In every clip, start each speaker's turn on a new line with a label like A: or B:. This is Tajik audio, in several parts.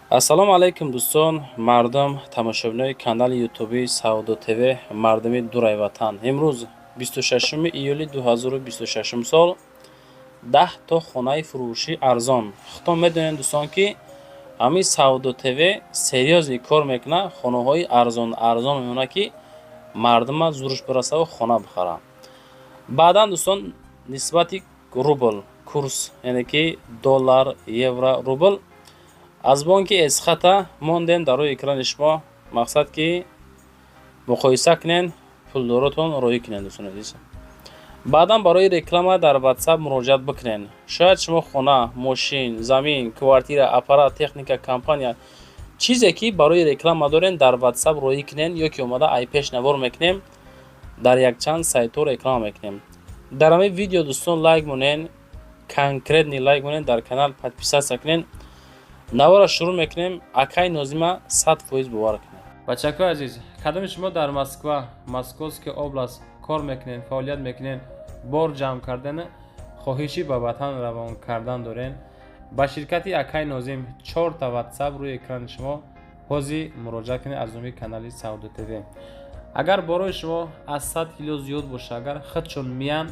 A: Ассалому алайкум, дӯстон, мардум, тамошобинои канали ютуби Савдо ТВ, мардуми дурай ватан. Имрӯз 26 июли 2026 сол 10 то хонаи фурӯшӣ арзон. Худтон медонед, дӯстон, ки ҳамин Савдо ТВ серьёзный кор мекунад, хонаҳои арзон арзон мемонад, ки мардума зурш бирасаву хона бихаранд. Баъдан, дӯстон, нисбати рубл курс, яъне ки доллар, евро, рубл аз бонки Эсхата мондем дар рӯи экрани шумо. Мақсад ки муқоиса кунен, пулдоротон роӣ кунен, дӯстони азиз. Баъдан барои реклама дар Ватсап муроҷиат бикунен. Шояд шумо хона, мошин, замин, квартира, аппарат, техника, компания, чизе ки барои реклама дорен, дар Ватсап роӣ кунен ё ки омада айпеш навор мекунем, дар якчанд сайтҳо реклама мекунем. Дар ҳамин видео, дӯстон, лайк монен, конкретный лайк монен, дар канал подписаться кунен. Навора шурӯъ мекунем. Акай Нозима 100% бовар кунед. Бачакои азиз, кадоми шумо дар Москва, Московская область кор мекунед, фаъолият мекунед, бор ҷамъ кардан, хоҳиши ба ватан равон кардан дорен, ба ширкати акай Нозим, чорта Ватсап рӯи экрани шумо, ҳозир муроҷиат кунед аз номи канали Савдо ТВ. Агар борои шумо аз 100 кило зиёд боша, агар худшон миян,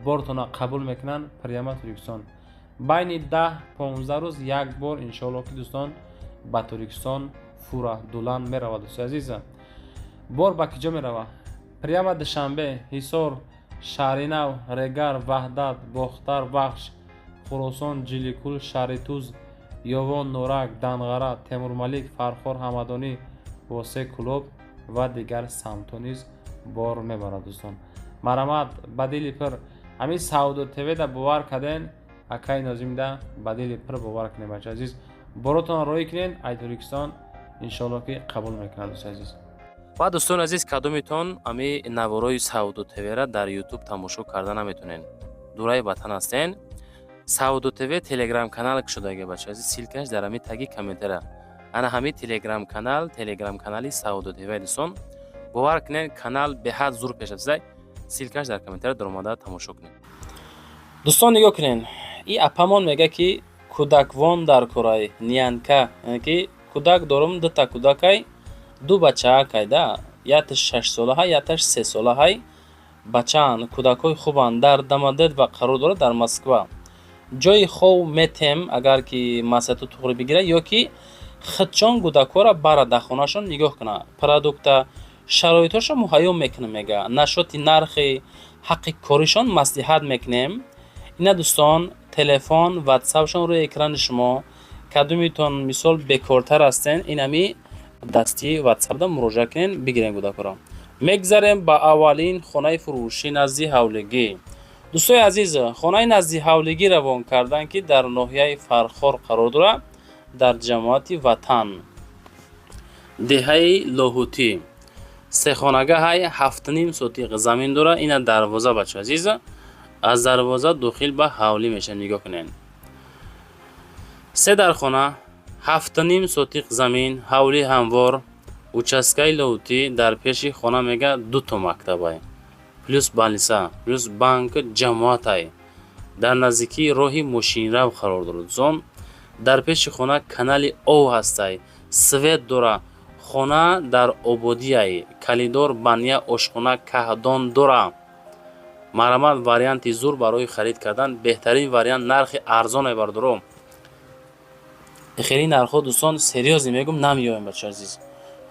A: бортона қабул мекунанд, прямо Тоҷикистон байни 10-15 рӯз як бор, иншоалло ки, дӯстон, ба Тоҷикистон фура дулан меравад. Дӯстои азиза, бор ба киҷо меравад? Прямо Душанбе, Ҳисор, Шаҳринав, Регар, Ваҳдат, Бохтар, Вахш, Хуросон, Ҷиликул, Шаҳритуз, Ёвон, Норак, Данғара, Темурмалик, Фархор, Ҳамадонӣ, Восе, Кӯлоб ва дигар самтҳо низ бор мебарад. Дӯстон, марҳамат, ба дили пир ҳамин Савдо ТВда бовар карден, акай Нозимда ба дили пир бовар кунед. Бача азиз, боротон роӣ кунед, ай Тоҷикистон иншоалло ки қабул мекунад, дӯстои азиз. Ва дӯстони азиз, кадомитон ами наворои Савдо ТВра дар Ютуб тамошо карда наметонен, дураи ватан ҳастен, Савдо ТВ телеграм канал кушодаги, бача азиз, ссылка ш дар ҳами таги комментара. Ана ҳами телеграм канал, телеграм канали Савдо ТВ. Дӯстон, бовар кунед, канал беҳад зур пеш рафтаи. Ссылка ш дар комментара, даромада тамошо кунед. Дӯстон, нигоҳ кунед, и апамон мега ки кӯдаквон дар кораи, нянька, яъне ки кӯдак дорум, дута кӯдакай, ду бачаакай да, якташ 6-солаҳай, якташ 3-солаҳай. Бачаанд, кӯдакҳои хубанд. Дар Домодедово қарор дорад, дар Москва. Ҷои хов метем, агар ки маслиҳату туғри бигирад ё ки худчон кӯдакҳоро бара дар хонаашон нигоҳ кунад, продукта, шароитҳошо муҳайё мекунем, мега. Насчёти нархи ҳаққи коришон маслиҳат мекунем. Ина, дӯстон, телефон, Ватсапшон рӯи экрани шумо. Кадомитон, мисол, бекортар ҳастен, инами дастии Ватсапда муроҷиат кунед, бигирен кӯдакҳоро. Мегзарем ба аввалин хонаи фурӯшӣ назди ҳавлигӣ. Дӯстои азиз, хонаи назди ҳавлигӣ равон карданд, ки дар ноҳияи Фархор қарор дорад, дар ҷамоати Ватан, деҳаи Лоҳутӣ. Сехонагаҳай, 7,5 сотиқ замин дорад. Ина дарвоза, бача азиз, аз дарвоза дохил ба ҳавлӣ мешавад. Нигоҳ кунед, се дархона, 7,5 сотиқ замин, ҳавли ҳамвор, участка и Лоҳутӣ. Дар пеши хона, мега, дуто мактабай, плюс больница, плюс банк ҷамоатай. Дар наздикии роҳи мошинрав қарор дорад. Дӯстон, дар пеши хона канали ов ҳастай, свет дора, хона дар ободияй, коридор, баня, ошхона, каҳдон дора. Марҳамат, варианти зур барои харид кардан, беҳтарин вариант, нархи арзоне, бардоро. Хеле нархҳо, дӯстон, серьёзно мегӯм, намеёем, бача азиз.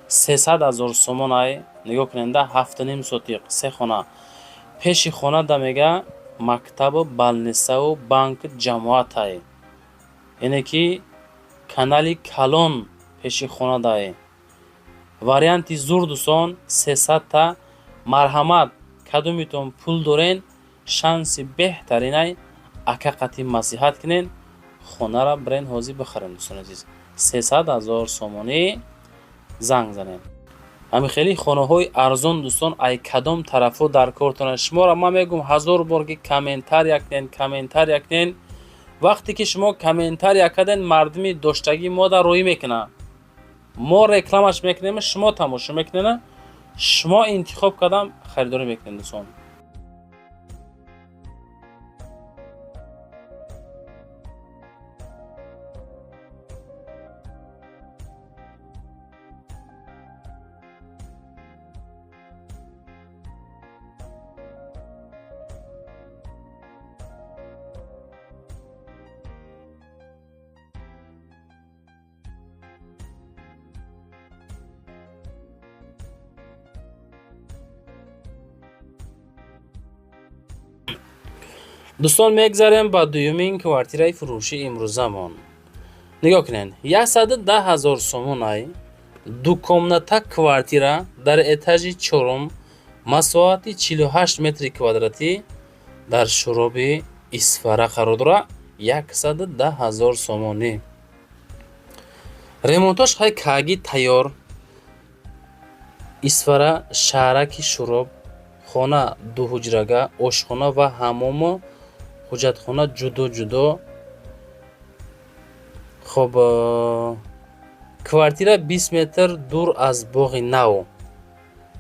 A: 300 000 сомонай. Нигоҳ куненда, 7,5 сотиқ, се хона, пеши хона да, мега, мактабу больница ву банк ҷамоатай, яъне ки канали калон пеши хона дае. Варианти зур, дӯстон, сесадта. Марҳамат, кадомитон пул дорен, шанси беҳтаринай, ака қатӣ маслиҳат кунен, хонара бирен, ҳозир бихарем. Дӯстони азиз, 300 000 сомонӣ, занг занед. Ҳамин хели хонаҳои арзон, дӯстон, ай кадом тарафҳо дар кортона? Шуморо ман мегӯм ҳазор бор, ки комментария кунен, комментария кунен. Вақте ки шумо комментария карден, мардуми доштагӣ мода роӣ мекунад, мо рекламаш мекунем, шумо тамошо мекунена, шумо интихоб кардам, харидорӣ мекунед, дӯстон. Дӯстон, мегзарем ба дуюмин квартираи фурӯши имрӯзамон. Нигоҳ кунед, 110 000 сомонай, двухкомната квартира дар этажи чорум, масоҳати 48 метри квадратӣ, дар Шӯроби Исфара қарор дорад. 110 000 сомонӣ. Ремонтош хай каги тайёр. Исфара, шаҳраки Шӯроб. Хона дуҳуҷрага, ошхона ва ҳаммому ҳуҷҷатхона ҷудо ҷудо. Хоб, квартира 20 метр дур аз боғи нав,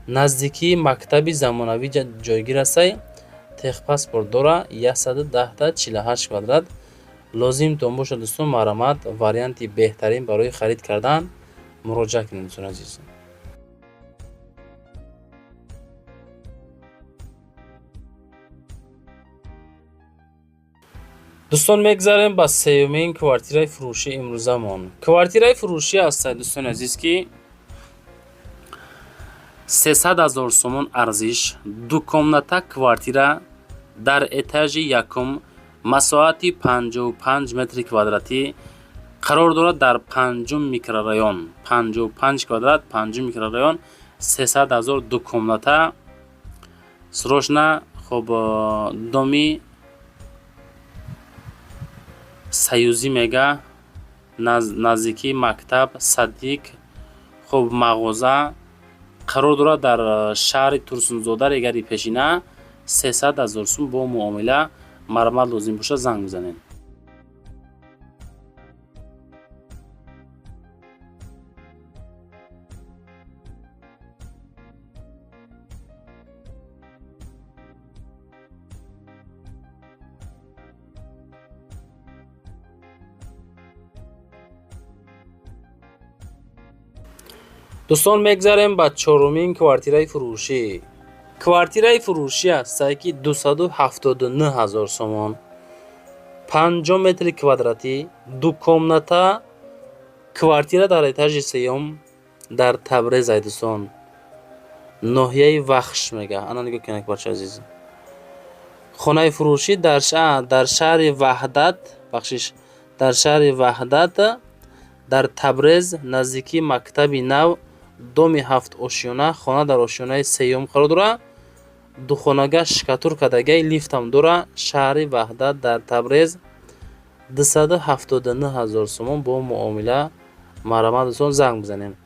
A: наздикии мактаби замонавӣ ҷойгир астай. Техпаспорт дора. 110-та 48 квадрат. Лозимтон бошад, дӯстон, марҳамат, варианти беҳтарин барои харид кардан, муроҷиат кунед, дӯстони азиз. Дӯстон, мегзарем ба сеюмин квартираи фурӯши имрӯзамон. Квартираи фурӯшӣ ҳастад, дӯстони азиз, ки 300 000 сомон арзиш, двухкомната квартира дар этажи якум, масоҳати 55 метри квадратӣ, қарор дорад дар панҷум микрорайон. 55 квадрат, панҷум микрорайон, 300 000, двухкомната, срочно. Хоб, доми Союзӣ мега, наздикии мактаб, садик, хуб, мағоза қарор дорад дар шаҳри Турсунзода, Регари пешина. 300 000 сум бо муомила. Марҳамат, лозим бошад, занг бизанед. Дӯстон, мегзарем ба чорумин квартираи фурӯшӣ. Квартираи фурӯшӣ ҳастае, ки 279 000 сомон, 50 метри квадратӣ, двухкомната квартира дар этажи сеюм, дар Табрез ай, дӯстон, ноҳияи Вахш мега. Ана, нигоҳ кунед, бача азиз. Хонаи фурӯшӣ дар шаҳри Ваҳдат, бахшиш, дар шаҳри Ваҳдат, дар Табрез, наздикии мактаби нав, доми ҳафт ошёна. Хона дар ошёнаи сеюм қарор дорад. Духонага штукатуркадаги, лифтам дора. Шаҳри Ваҳдат, дар Табрез, 279 000 сомон бо муомила. Марҳамат, дӯстон, занг бизанем.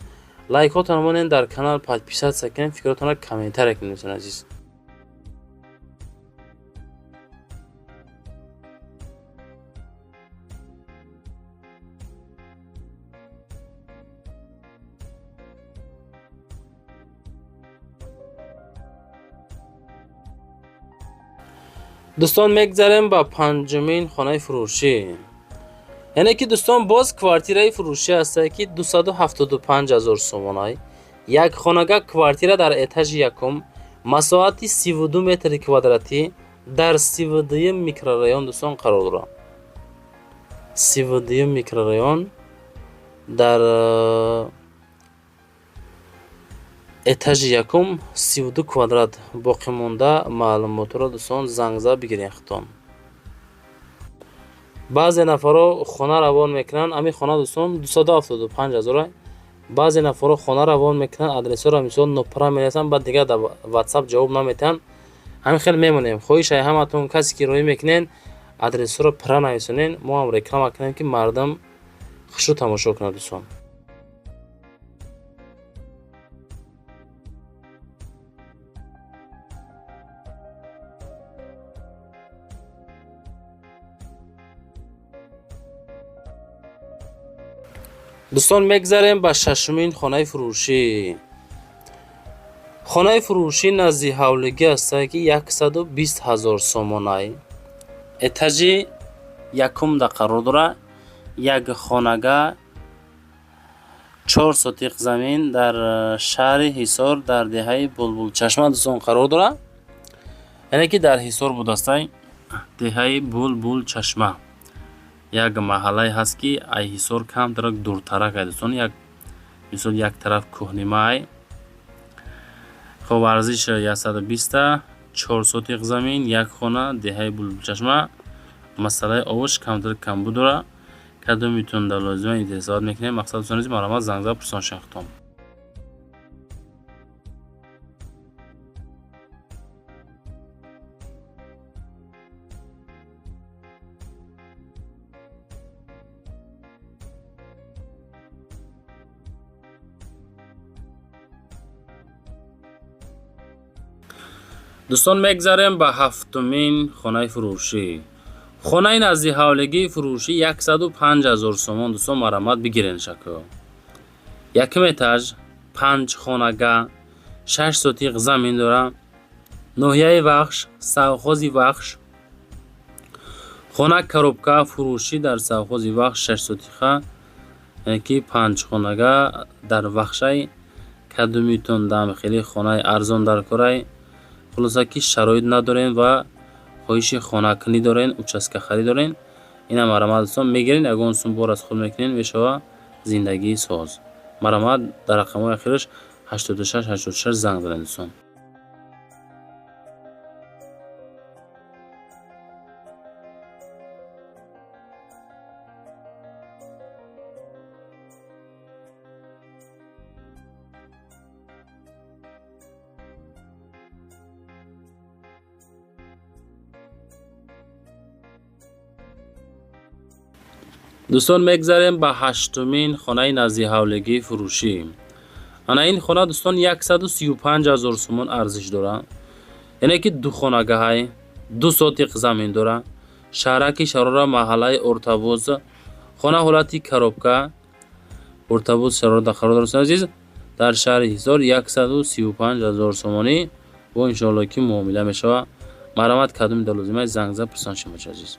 A: Лайкҳотонро монед, дар канал подписаться кунед, фикротонро комментария кунед, дӯстони азиз. Дӯстон, мегзарем ба панҷумин хонаи фурӯшӣ. Яъне ки, дӯстон, боз квартираи фурӯшӣ ҳастае, ки 275 000 сомонай, як хонага квартира дар этажи якум, масоҳати 32 метри квадратӣ, дар 32-юм микрорайон, дӯстон, қарор дорад. 32-юм микрорайон, дар этажи якум, 32 квадрат. Боқимонда маълумотро, дӯстон, занг зада бигиред худтон. Баъзе нафарҳо хона равон мекунанд. Ҳамин хона, дӯстон, 275 000-а. Баъзе нафарҳо хона равон мекунанд, адресҳоро мисол нопурра менависанд, баъд дигар дар Ватсап ҷавоб наметиҳанд. Ҳамин хел мемонем. Хоҳиш ай ҳаматон, касе ки роҳӣ мекунед, адресҳоро пурра нависонед, мо ҳам реклама кунем, ки мардум хушрӯ тамошо кунад, дӯстон. Дӯстон, мегзарем ба шашумин хонаи фурӯшӣ. Хонаи фурӯшӣ назди ҳавлигӣ ҳастае, ки 120 000 сомонай, этажи якумда қарор дорад. Як хонага, 4 сотиқ замин, дар шаҳри Ҳисор, дар деҳаи Булбулчашма, дӯстон, қарор дорад. Яъне ки дар Ҳисор будастай, деҳаи Булбулчашма, як маҳаллае ҳаст, ки ай Ҳисор камтарак дуртарак ай, дӯстон. Як мисол, як тараф кӯҳнимаай. Хоб, арзиш 120-та. 4 сотиқ замин, як хона, деҳаи Булбулчашма. Масъалаи овош камтар камбуд дора. Кадомитон дар лозима интересовать мекунем, мақсад дӯстони азиз, марҳамат, занг зада пурсон шахтон. Дӯстон, мегзарем ба ҳафтумин хонаи фурӯшӣ. Хонаи назди ҳавлигии фурӯшӣ 105 0 сомон. Дӯстон, марҳамат, бигирен шако. Якум этаж, панҷ хонага, 6 сотиқ замин дора. Ноҳияи Вахш, совхози Вахш. Хона коробка фурӯшӣ дар совхози Вахш, 6 сотиха, ки панҷ хонага дар Вахшай. Кадомитон дам хеле хонаи арзон дар корай, хулоса ки шароит надорем ва хоҳиши хонакунӣ дорен, участка харид дорен, ина марҳамат, дӯстон, мегирен, ягон сум бор аз худ мекунен, мешава зиндагии соз. Марҳамат, дар рақамҳои ахираш 86 86 занг занед, дӯстон. Дӯстон, мегзарем ба ҳаштумин хонаи назди ҳавлигии фурӯшӣ. Ана ин хона, дӯстон, 135 0 сомон арзиш дорад, яъне ки ду хонагаҳай, 2 сотиқ замин дора. Шаҳраки Шарора, маҳаллаи Ортабуз. Хона ҳолати коробка, Ортабуз, Шарора қарор дорад, дӯстони азиз, дар шаҳри Ҳисор. 135 0 сомонӣ бо иншоалло ки муомила мешавад. Марҳамат, кадоми дар лозимай, занг зад пурсон шумо, азиз.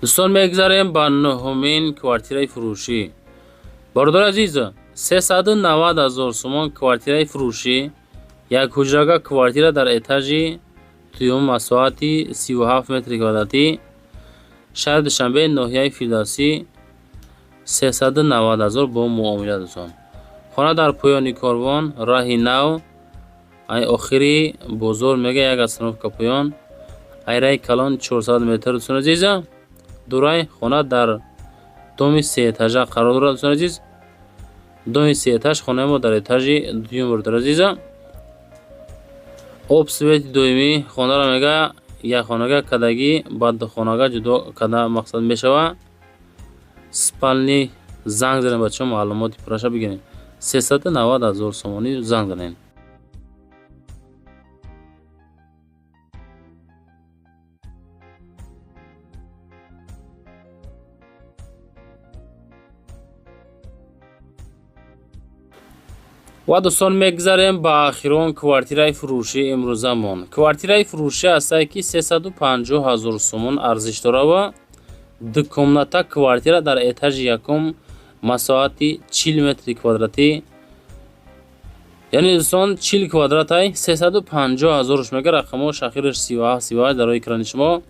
A: Дӯстон, мегзарем ба нуҳумин квартираи фурӯшӣ. Бародари азиз, 390 0 сомон квартираи фурӯшӣ, як ҳуҷрага квартира дар этажи дуюм, масоҳати 37 метри квадратӣ, шаҳри Душанбе, ноҳияи Фирдавсӣ, 390 0 бо муомила, дӯстон. Хона дар поёни корвон, раҳи нав, ай охири бозор мега, як остановка поён, ай раҳи калон 400 метр, дӯстони азиз. Дурай хона дар доми сеэтажа қарор дорад, дӯстони азиз. Доми сеэтаж, хонаи мо дар этажи дуюм, бародари азиза. Об, свети доимӣ. Хонаро мега як хонага кадагӣ, ба духонага ҷудо када мақсад мешава. Спальни. Занг занед, бачаҳо, маълумоти пурраша бигирем. 390 0 сомонӣ, занг занед. Ва дӯстон, мегзарем ба охирон квартираи фурӯшии имрӯзамон. Квартираи фурӯшӣ ҳастае, ки 350 0 сомон арзиш дора ва дукомната квартира дар этажи якум, масоҳати 40 метри квадратӣ, яъне, дӯстон, 40 квадратай, 350 ҳазоруш мега. Рақамҳош ахираш 37 38 дар рӯи экрани шумо.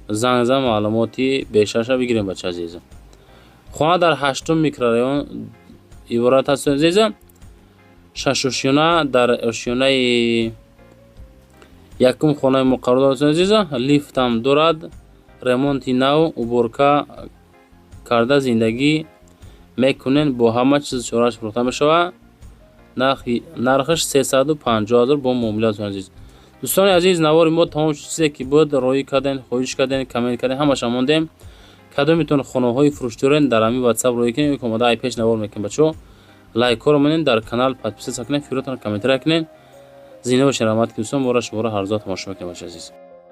A: Занг зан, маълумоти бештарша бигирем, бача азиз. Хона дар ҳаштум микрорайон иборат аст, азиза, шашошёна. Дар ошёнаи якум хонаи мо қарор дорад, азиза. Лифтам дорад, ремонти нав, уборка карда зиндагӣ мекунен, бо ҳама чиз чорааш фурӯхта мешавад. Нархаш 350 ҳазор бо муомила, дӯстони азиз. Дӯстони азиз, навори мо тамом шуд. Чизе ки буд, роӣ кардем, хоҳиш кардем, коммент кардем, ҳамаша мондем. Кадомитон хонаҳои фурӯшӣ дорен, дар ҳамин ватсап роӣ кунед, омода ай пеш навор мекунем. Бачаҳо, лайкҳоро монед, дар канал подписаться кунед, фикротонро комментария кунед. Зинда бошед, раҳмат, ки дӯстон, моро шуморо ҳаррӯза тамошо мекунем, бачаи азиз.